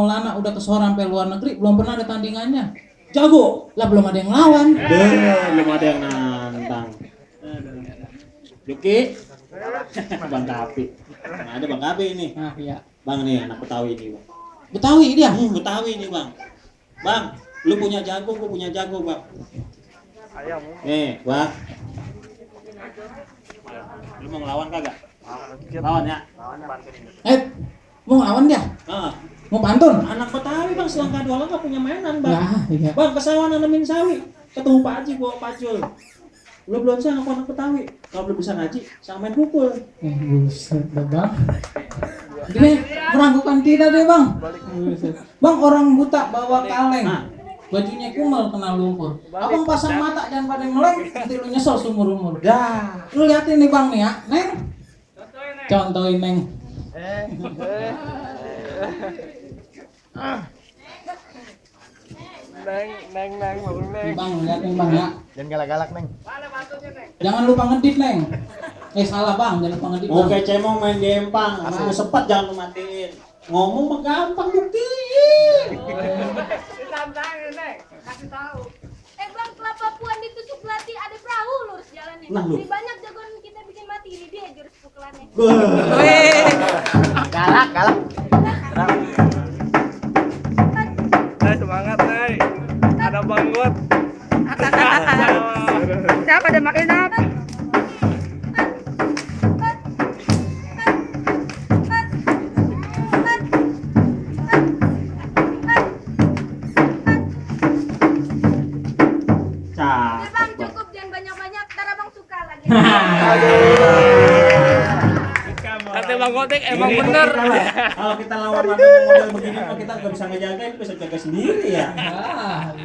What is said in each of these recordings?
Maulana udah ke Sohor sampai luar negeri, belum pernah ada tandingannya. Jago, lah belum ada yang lawan. Belum ada yang nantang. Yuki, Bang Kapi. Nah, ada Bang Kapi ini. Nah, iya. Bang nih anak Betawi ini, Bang. Betawi dia. Betawi ini, Bang. Bang, lu punya jago, gua punya jago, Bang. Ayam. Nih, Bang. Lu mau ngelawan kagak? Lawan ya. Mau ngelawan dia? Ah, Mau pantun? anak Betawi, Bang, selangkah dua langkah punya mainan, Bang. Ya, iya. Bang, ke sawah nanemin sawi. Ketemu Pak Haji bawa pacul. Lu belum bisa ngaku anak Betawi. Kalau belum bisa ngaji, sama main pukul. Buset dah, Bang. Dia meragukan kita deh, Bang. Buset. Bang, orang buta bawa kaleng. Nah. Bajunya kumal kena lumpur. Abang pasang mata jangan pada meleng, nanti lu nyesel seumur umur. Dah. Lu liatin nih, Bang nih ya, Neng. Contohin Neng. Neng, bangun Neng. Bang, liatin Bang ya. Jangan galak-galak Neng. Jangan lupa ngedit, Neng. Salah Bang, jangan lupa ngedit. Mau Bang. kayak cemong main di empang, asal sepet jangan lu matiin. Ngomong mah gampang buktiin. Ditantangin, Neng. Kasih tahu. Bang, kelapa puan ditusuk belati ada perahu lurus jalannya. Nah, lu. Lebih banyak jagoan kita bikin mati ini dia jurus pukulannya. Galak. Semangat, Neng. Ada banggot. Siapa ada makin apa? Bang, cukup jangan banyak-banyak, ntar abang suka lagi. Kata Bang Gotek emang Ini bener. Kalau kita lawan yang model begini kok kita nggak bisa ngejagain, bisa jaga sendiri ya.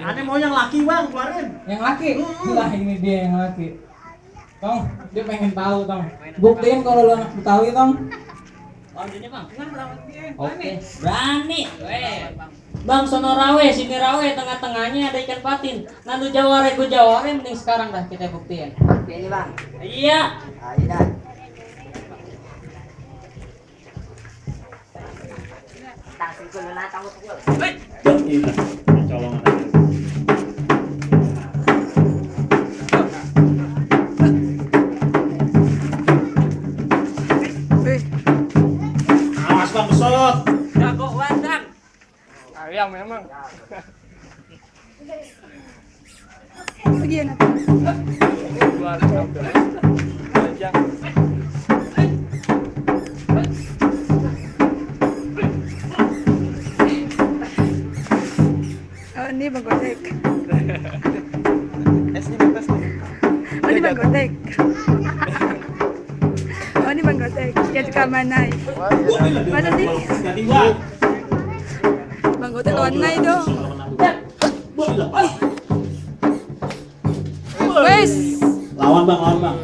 Aneh mau yang laki Bang, keluarin. Yang laki? Lah ini dia yang laki. Tong, dia pengen tahu, Tong. Buktiin kalau lu anak Betawi, Tong. Lanjutnya Bang. Oke. Berani. Bang sono rawe, sini rawe, tengah-tengahnya ada ikan patin. Nanti jaware gue jaware, mending sekarang dah kita buktiin. Ini Bang. Iya. Ayo dah. Taksi ko na tahu pukul. Ini colongan aja. Awas Bang, besot. Jago wandang. Ayam memang. Bagian Luar biasa. Panjang. Oh, ini Bang Gotek. Esnya bebas nih. Oh, ini Bang Gotek. Oh, ini Bang Gotek. Dia suka manai. Mana sih? Jadi Bang. Bang Gotek lawan Nai dong. Wes. Lawan Bang.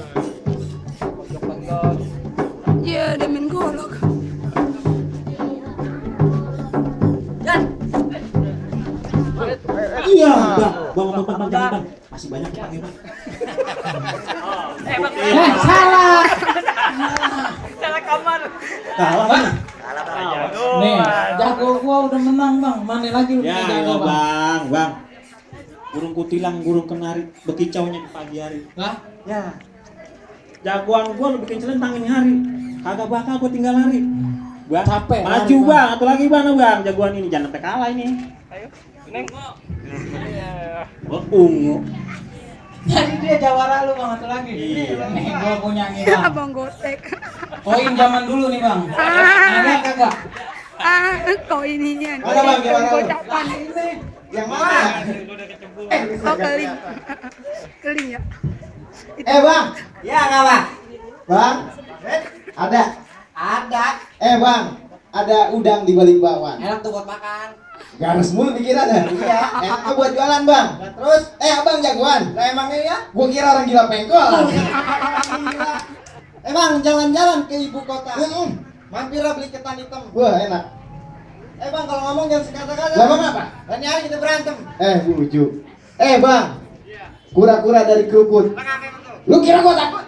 Iya, dia main golok. Iya, Bang, jangan Bang. Masih banyak yang pakai Bang. Salah. Salah kamar. Kalah Bang. Nih, jago gua udah menang, Bang. Mana lagi lu Ya, punya jago, Bang? Bang. Burung kutilang, burung kenari, bekicaunya di pagi hari. Lah, Ya. Jagoan gua lu bikin celentang ini hari. Kagak bakal gua tinggal lari. Bang, Capek maju lari, Bang, atau lagi Bang, jagoan ini jangan sampai kalah ini. Ayo, Neng. Iya. Ungu. jadi dia jawara lu, Bang, atau lagi? Iya. Nih, gua punya nih, Bang. Abang Gotek. Koin zaman dulu nih, Bang. Ada kagak? Kau ininya. Ada, Bang, gimana lu? Gocapan. Yang mana? Oh, keling. Keling ya. Bang. Ya, enggak, Bang. Bang. Ada. Ada. Bang. Ada udang di balik bawah. Enak tuh buat makan. Garis mulu pikirannya. Iya. Enaknya buat jualan Bang. Terus, Abang jagoan. Lah emangnya ya? Gua kira orang gila pengkol. Gila. Bang, jalan-jalan ke ibu kota. Mampir beli ketan hitam. Wah, enak. Bang, kalau ngomong jangan sekata-kata. Lah Bang apa? Lain hari kita berantem. Bujuk. Bang. Kura-kura dari keruput. Lu kira gua takut?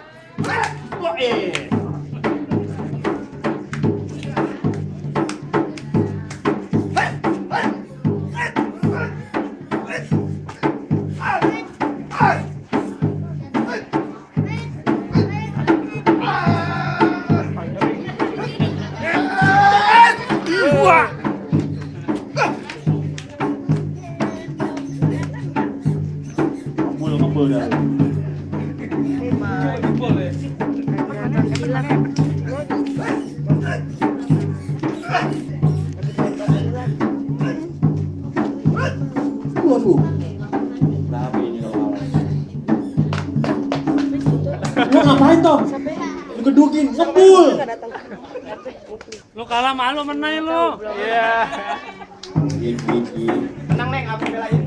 dah. Waduh. Berapa ini kalau lu ngapain Tom? Lu gedukin, ngebul. Lu kalah malu menang lu. Iya. Tenang Neng, aku belain.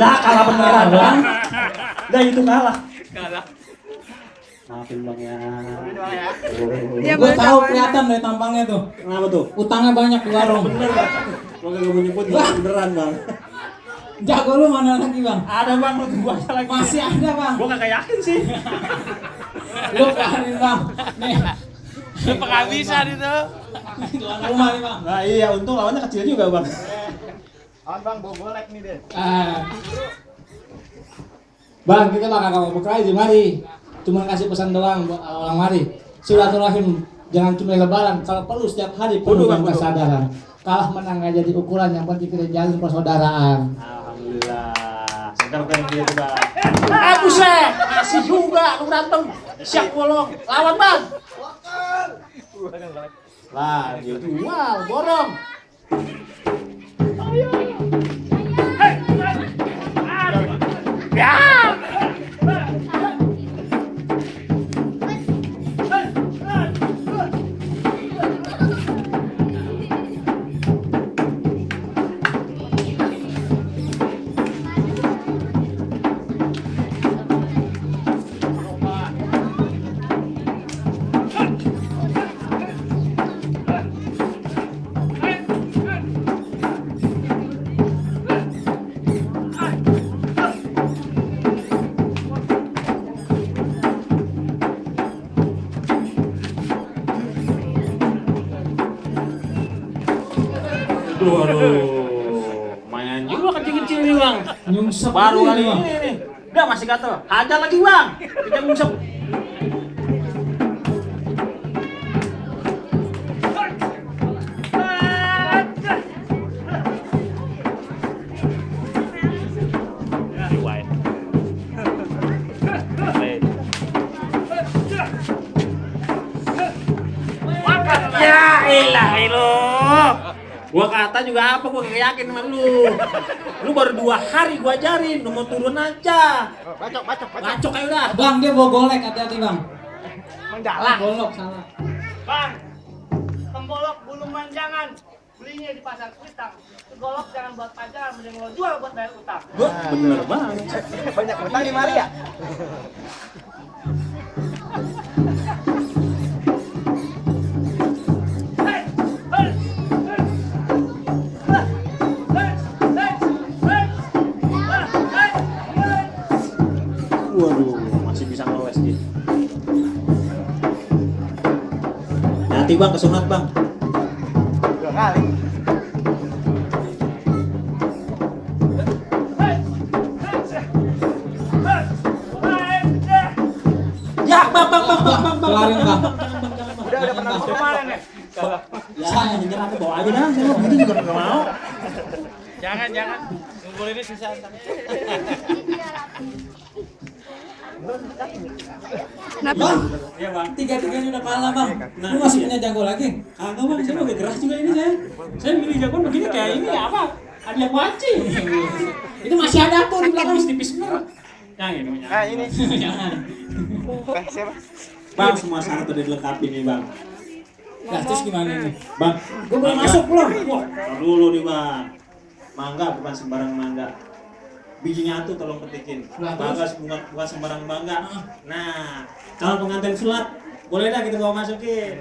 Lah kalah beneran bang. Dah itu kalah. Kalah. Maafin bang ya. Gue tahu kelihatan dari tampangnya tuh. Kenapa tuh? Utangnya banyak di warung. Bener bang. Gua gak mau nyebut beneran bang. Jago lu mana lagi bang? Ada bang, lu gua lagi. Masih ada bang. Gua kagak yakin sih. Lu keluarin bang. Nih. Lu penghabisan itu. Tuan rumah nih bang. Nah iya, untung lawannya kecil juga bang. Awan bang, bawa golek nih deh. Bang, kita bakal ngomong aja mari. Cuma kasih pesan doang buat orang mari. Silaturahim jangan cuma lebaran, kalau perlu setiap hari penuh dengan kesadaran. Kalah menang aja di ukuran, yang penting kita jalin persaudaraan. Alhamdulillah. Segar kayak gitu bang. Buset, masih juga lu berantem. Siap bolong, lawan bang. Lah, dia jual, borong. Waduh, main juga kecil-kecil nih bang. Nyungsep Baru kali bang. ini nih. Udah masih gatel. Hajar lagi bang. Kita ngusap. Ya elah lu. Gua kata juga apa, gua gak yakin sama lu. Lu baru 2 hari gua ajarin, lu mau turun aja. Bacok aja udah. Bang, dia bawa golek, hati-hati bang. Mendalah. Golok salah. Bang. Tembolok bulu manjangan. Belinya di pasar Kuitang. Golok jangan buat pajangan, mending lo jual buat bayar utang. Gua bener banget. Banyak utang di mari ya? Waduh, masih bisa ngeles dia. Hati bang, kesunat bang. 2 kali. Ya, bang. Kelarin bang. Udah pernah Kemarin nih. Ya, nyerah ke bawah aja dah. Saya begini juga gak mau. Jangan. Ngumpul ini susah ntar. Bang, Iya bang. 3-3 udah kalah bang. Nah, Lu masih iya. punya jago lagi? Kagak bang, saya udah keras juga ini saya. Saya milih jagoan begini kayak ini apa? Ada yang mancing. Itu masih ada tuh di belakang. Tipis-tipis banget. Yang ini. Nah ini. Jangan. Siapa? Bang, semua syarat udah dilengkapi nih bang. Nah, terus gimana nih? Bang, Gua belum mangga. masuk belum? Wah, tar dulu nih bang. Mangga bukan sembarang mangga. Bijinya tuh tolong petikin. Nah, Mangga bukan sembarang mangga. Nah, calon pengantin sulat boleh dah kita bawa masukin.